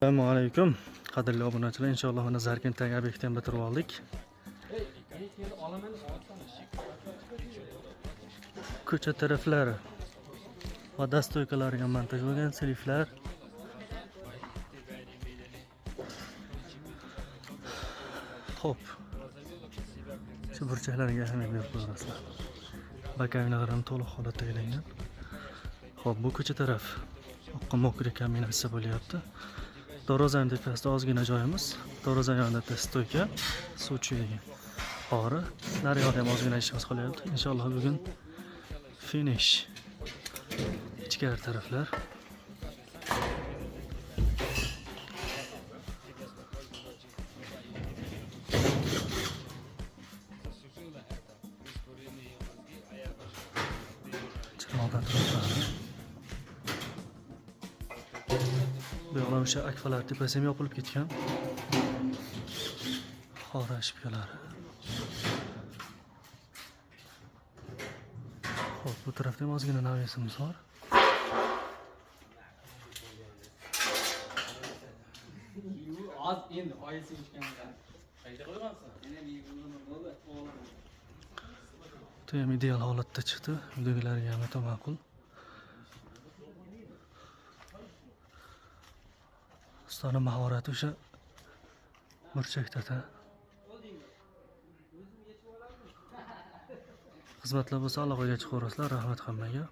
Assalomu alaykum qadrli obunachilar, inshaalloh mana Zarkentdagi obyektni ham bitirib oldik. Ko'cha taraflari va dastoykalari ham montaj bo'lgan, seliflar. Xo'p. Shu burchaklarga ahamiyat berib qo'yasizlar. Bakovinalar ham to'liq holatda ilingan. Xo'p, bu ko'cha taraf oqqa mokri kombinatsiya bo'lyapti. Darvozani tepasida ozgina joyimiz. Darvoza yonida bitta stoyka, suv tushadigan qori. Naryoqda ham ozgina ishimiz qolyapti. Inshaalloh bugun finish. Ichkari taraflar. Chiroq atroflari. Bu yoqlar o'sha akfalar tepasi ham yopilib ketgan. Xora shipkalari. Xo'p, bu tarafda ham ozgina navesimiz bor. Az endi oyisi ichganda. Qayerda qo'ygansan? Bu ham ideal holatda chiqdi. Uydagilarga ham o'ta ma'qul. Ustani mahorati o'sha burchakda. Xizmatlar bo'lsa aloqaga chiqaverasizlar. Rahmat hammaga.